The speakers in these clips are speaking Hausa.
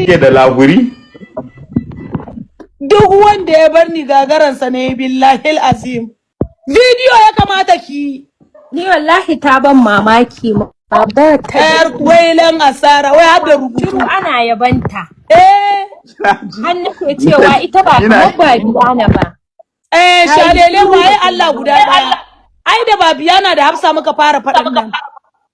Kike da laburi? Duk wanda ya bar ni, gagaransa ne, billahil azim. Bidiyo ya kamata ki yi. Ni wallahi ta ban mamaki ma. Ba ta da Yar wailan asara, wai har da rubutu. Shiru ana yabanta. Eh. Har nake cewa ita ba kamar ba Biyana ba. Eh. Ta yi Shalele shiru waye da Allah guda daya. Ai da Babiyana da Hafsa muka fara faɗan nan.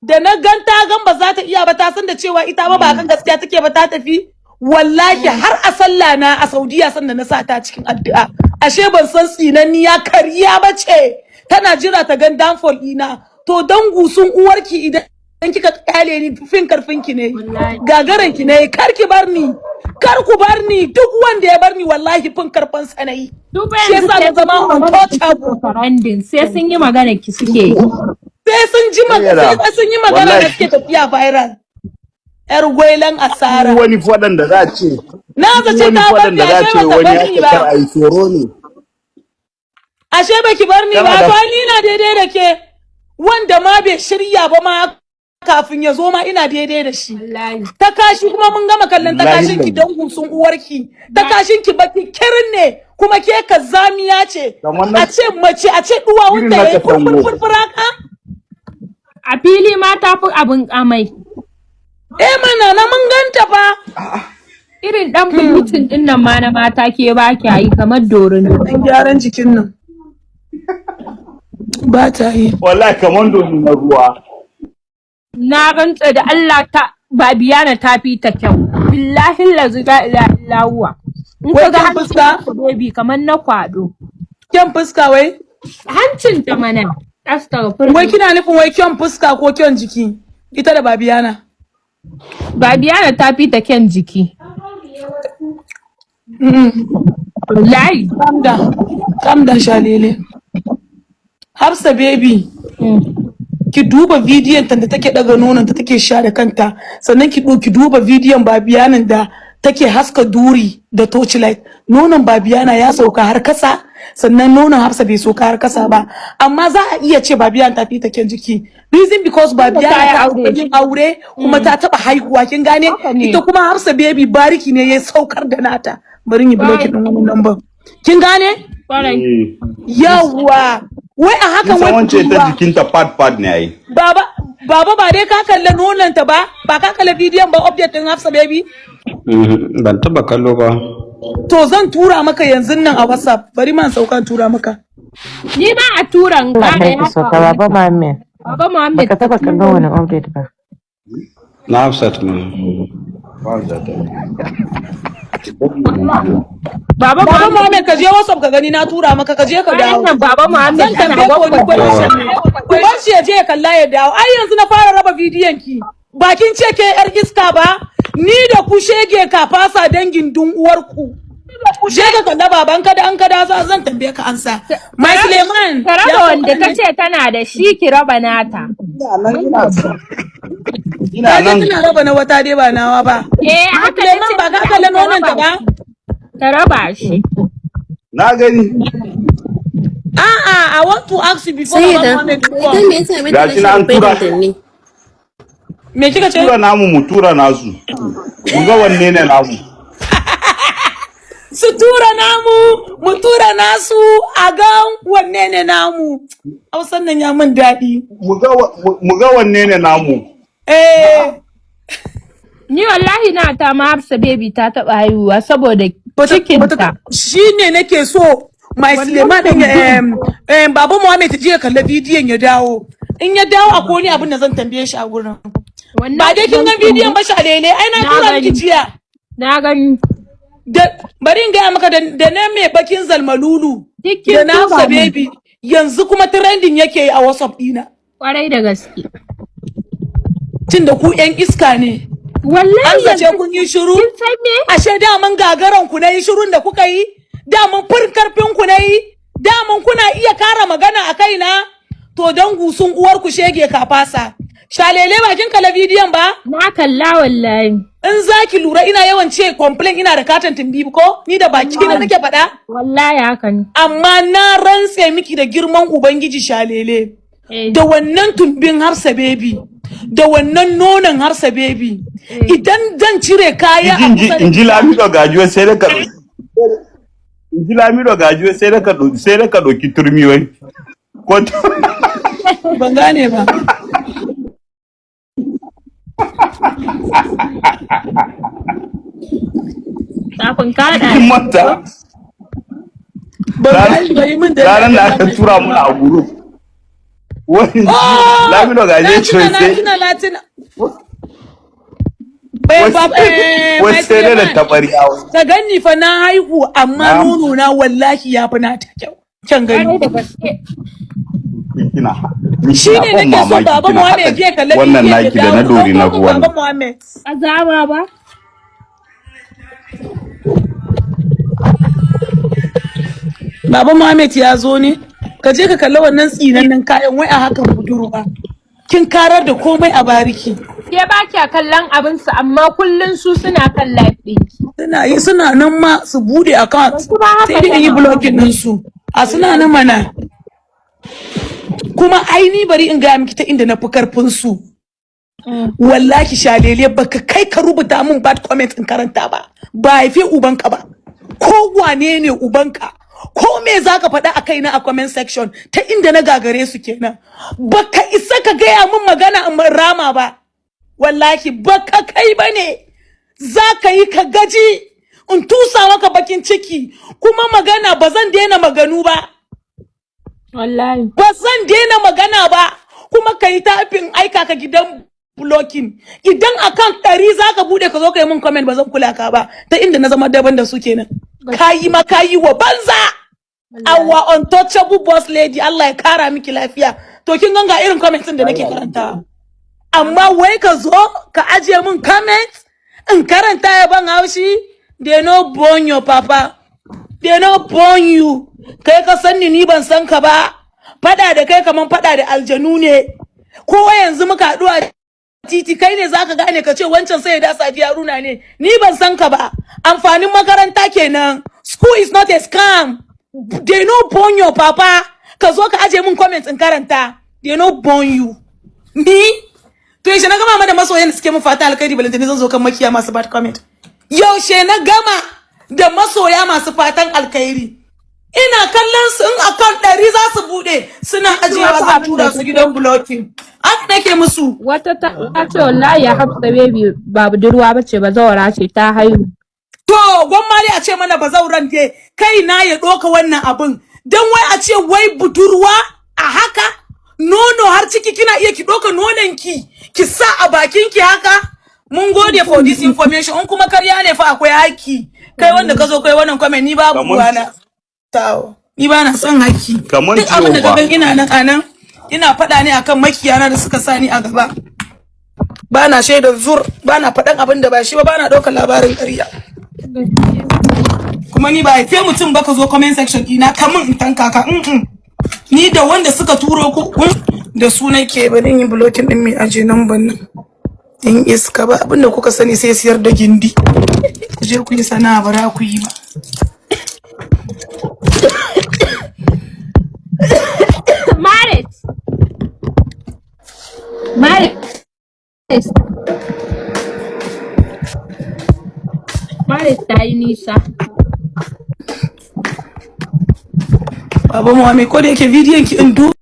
Da na gan ta gan ba za ta iya ba, ta san da cewa ita ba kan gaskiya take ba, ta tafi. Wallahi har a sallah na a Saudiya sanda na sa ta cikin addu'a. Ashe ban san tsinanniya kariya ba ce. Tana jira ta gan downfall ɗina. To dan gusun uwarki, idan kika kyale ni, fin karfin ki ne. Wallahi. Gagaran ki ne, kar ki bar ni. Kar ku bar ni, duk wanda ya bar ni, wallahi fin karfin sa nayi. Duk Shi yanzu yasa sai na zama sun yi magana ki untouchable. suke trending, sai sun yi magana ki suke yi. Sai sun ji magana, Sayyada, sai sun yi magana da wallahi suke tafiya viral. Yar gwailan asara. Duk wani faɗan da za a ce, Na duk zace wani ta bar faɗan ni, da za a ashe ce bata wani bar ya ni ce kar ba. a yi, tsoro ne. Ashe baki bar ni Tana ba, da to ai ni na daidai da ke. Wanda ma bai shirya ba ma kafin ya zo ma ina daidai da shi. Wallahi. Ta kashi kuma mun gama kallon ta Wallahi kashin ki lazi. don gusun uwarki. Ta kashin ki baki kirin ne, kuma ke kazamiya ce. Kamar na A ce mace, a ce irin duwawunta na yayi katango. furfur furfura ka. A fili ma ta fi abin amai. Eh mana, na mun ganta fa. Irin dan bleaching din nan ma na mata ke ba ki yi kamar dorino. Dan gyaran jikin nan. Ba ta yi. Wallahi kamar domin na ruwa. Na rantsa da Allah ta Babiyana ta fi ta kyau. Billahi lazi la ilaha illa huwa. In Wai ka ga kyan hancin fuska? baby kamar na kwado. Kyan fuska wai? Hancin ta mana. Astaghfirullah. Wai kina nufin wai kyan fuska ko kyan jiki? Ita da Babiyana. Babiyana ta fi ta kyan jiki. Wallahi. Calm down. Calm down, Shalele. Hafsa Baby. Ki duba bidiyon ta da take daga nonon ta take sha da kanta. Sannan ki duba bidiyon Babiyanan da take haska duri da torchlight. Nonon Babiyana ya sauka har kasa. Sannan nonon Hafsa bai sauka har kasa ba. Amma za a iya ce Babiyana ta fi ta kyan jiki. Reason because Babiyana Ta yi ta aure. taɓa yin aure kuma ta taɓa haihuwa, kin gane? Haka ne. Ita kuma Hafsa Baby bariki ne ya saukar da nata. Bari yi blocking din wannan number. Kin gane? Kwarai. Eh. Yawwa. Wai a Kin hakan san wai wance ta budurwa. jikinta pad pad ne ai. Baba, baba, ba dai ka kalla nononta ba? Ba ka kalla bidiyon ba, update din Hafsa Baby? Ban taba kallo ba. To zan tura maka yanzu nan a WhatsApp. Bari man saukan tura maka. Ni ma a turan Allah ƙara kai ya ki sauka, Baba Muhammad. Baba Muhammad. Baka taba kallon wani update ba. Na Hafsat ne. Baba Baba Muhammad. Muhammad, ka je WhatsApp ka gani, na tura maka, ka je ka Bayan dawo. nan Baba Muhammad Zan ana tambaye ka wani gwaggwada. question ne. Ku bar shi ya je ya kalla ya dawo. Ai yanzu na fara raba bidiyon ki. Bakin ce ke yar iska ba? Ni da ku shege ka fasa dangin dun uwarku. Je ka kalla baban ka da an ka dawo zan tambaye ka ansa. Mai Suleiman. Ka Ya raba wanda sauka ta ne? ce tana da shi, ki raba nata. Ina nan ina ina Ka je nan. tana raba na wata dai ba nawa ba. Eh, haka Suleiman, nace ba ka kalla nonon ta ba? Ta raba shi. Na gani. A'a, I want to ask you before Sayyida, Baba Muhammad ita come. me yasa mata Gashi na an rashin tura. faidar ne? Me kika ce? Tura namu, mu tura nasu. Mu ga wanne ne namu. Su tura namu, mu tura nasu, a ga wanne ne namu. Hausan nan ya min daɗi. Mu ga wanne ne namu. Eh, Ni wallahi na ta ma Hafsa Baby ta taba haihuwa saboda cikinta. Shi ne nake so Mai Suleiman din Baba Muhammad ta je ya kalla bidiyon ya dawo. In ya dawo, akwai wani abin da zan tambaye shi a gurin. Wannan Ba dai kin ga bidiyon ba, Shalele? Ai na Na tura miki gani. jiya. Na gani. Da bari in gaya maka, da na mai bakin zalmalulu Duk kin da na tura Hafsa min. Baby yanzu kuma trending yake yi a WhatsApp dina. Kwarai da gaske. Tun da ku yan iska ne. Wallahi An zace yanzu kun yi shiru. Kin san me? Ashe daman gagaran ku na yi shirun da kuka yi, daman fin karfin ku na yi, daman kuna iya kara magana a kaina. To don gusun uwar ku shege ka fasa. Shalele, bakin kala bidiyon ba? Na kalla wallahi. In za ki lura, ina yawan ce complain ina da katon tumbi ko? Ni da baki na nake faɗa? Wallahi haka ne. Amma na rantse miki da girman Ubangiji, Shalele. Eh. Da wannan tumbin Hafsa Baby. Da wannan nonon Hafsa Baby, idan zan cire kaya a kusa da In ji Lamido Gajuwa, sai da ka, in ji Lamido Gajuwa, sai da ka ɗauki turmi wai ko. Ban gane ba. Kafin ka haɗa. Kin manta Ban gane ba, yi min da ranar da aka tura mu a group wani Oh! Lamido Gajuwa Na ce tuna, na sai tuna, na tuna. Bai ba wai sai da Mai taɓarya wai. Ka ganni fa na haihu, amma Na'am. nono na wallahi ya fi nata kyau. Kyan gani. Kwarai da gaske. Kina Shi kina ne ban nake so mamaki, Baba kina Muhammad haɗa je kalla wannan bidiyon ya naki da na dawo. dori na Ɗauko min ruwan. Baba Muhammad. Azama ba. Baba Muhammad ya zo ne? Ka je ka kalla wannan tsinannen kayan wai a hakan budurwa. Kin karar da komai a bariki. Ke ba kya kallon abinsu, amma kullun su suna kan live ɗinki. Suna yi, suna nan ma su bude account. Kuma haka Sai dai in yi tana. blocking din su. A suna nan mana. Kuma ai ni bari in gaya miki ta inda na fi karfin su. Wallahi shalele, baka kai ka rubuta min bad comment in karanta ba. Ba haife ubanka ba. Ko wane ne ubanka? Ko me za ka faɗa a kaina a comment section, ta inda na gagare su kenan. Baka isa ka gaya min magana in rama ba. Wallahi baka kai ba ne. Za ka yi ka gaji in tusa maka bakin ciki, kuma magana ba zan daina maganu ba. Wallahi. Ba zan daina magana ba, kuma ka yi tafin aika ka gidan blocking. Idan akan 100 za ka bude ka zo ka yi min comment, ba zan kula ka ba. Ta inda na zama daban da su kenan. Ka yi ma ka yi wa banza. Our untouchable boss lady, Allah ya kara miki lafiya. To kin ganga irin comment din da nake karanta, amma wai ka zo ka ajiye min comment in karanta ya ban haushi. They no born your papa, they no born you. Kai ka san ni, ni ban san ka ba. Fada da kai kaman fada da aljanu ne. Ko yanzu muka haɗu a titi, kai ne zaka gane ka ce wancan sai ya da Sadiya Haruna ne. Ni ban san ka ba. Amfanin makaranta kenan. School is not a scam. They no born your papa. Ka zo ka aje min comment in karanta, they no born you. Ni to yaushe na gama ma da masoyan da suke mun fata alkhairi, balantane zan zo kan makiya masu bad comment? Yaushe na gama da masoya masu fatan alkhairi? Ina kallon su, in akan 100 za su bude suna ajiyewa, zan tura su gidan blocking. Haka nake musu. Wata ta ce wallahi ya Hafsa Baby ba budurwa bace ba, zawara ce, ta haihu. To gwamma dai a ce mana bazauran dai, kai na ya ɗoka wannan abin. Don wai a ce wai budurwa a haka, nono har ciki, kina iya ki ɗoka nonon ki ki sa a bakin ki haka. Mun gode for this information. In kuma karya ne fa, akwai haki. Kai wanda ka zo kai wannan comment, ni babu ruwana. Tawo. Ni ba na son haki. Kaman Duk abin da ciwo ka ba. gan ina nan anan, ina faɗa ne akan makiyana da suka sa ni a gaba. Ba na shaidar zur, ba na faɗan abin da ba shi ba, ba na ɗaukar labarin ƙarya. Kuma ni ba haife mutum ba ka zo comment section ɗina kamun in tanka ka. Ni da wanda suka turo ku da su nake. Bari in yi blocking ɗin mai aje number nan. In iska, ba abin da kuka sani sai siyar da gindi. Ku je ku yi sana'a, ba za ku yi ba. Marit. Marit. Marit ta yi nisa. Baba Muhammad, ko da yake bidiyon ki in du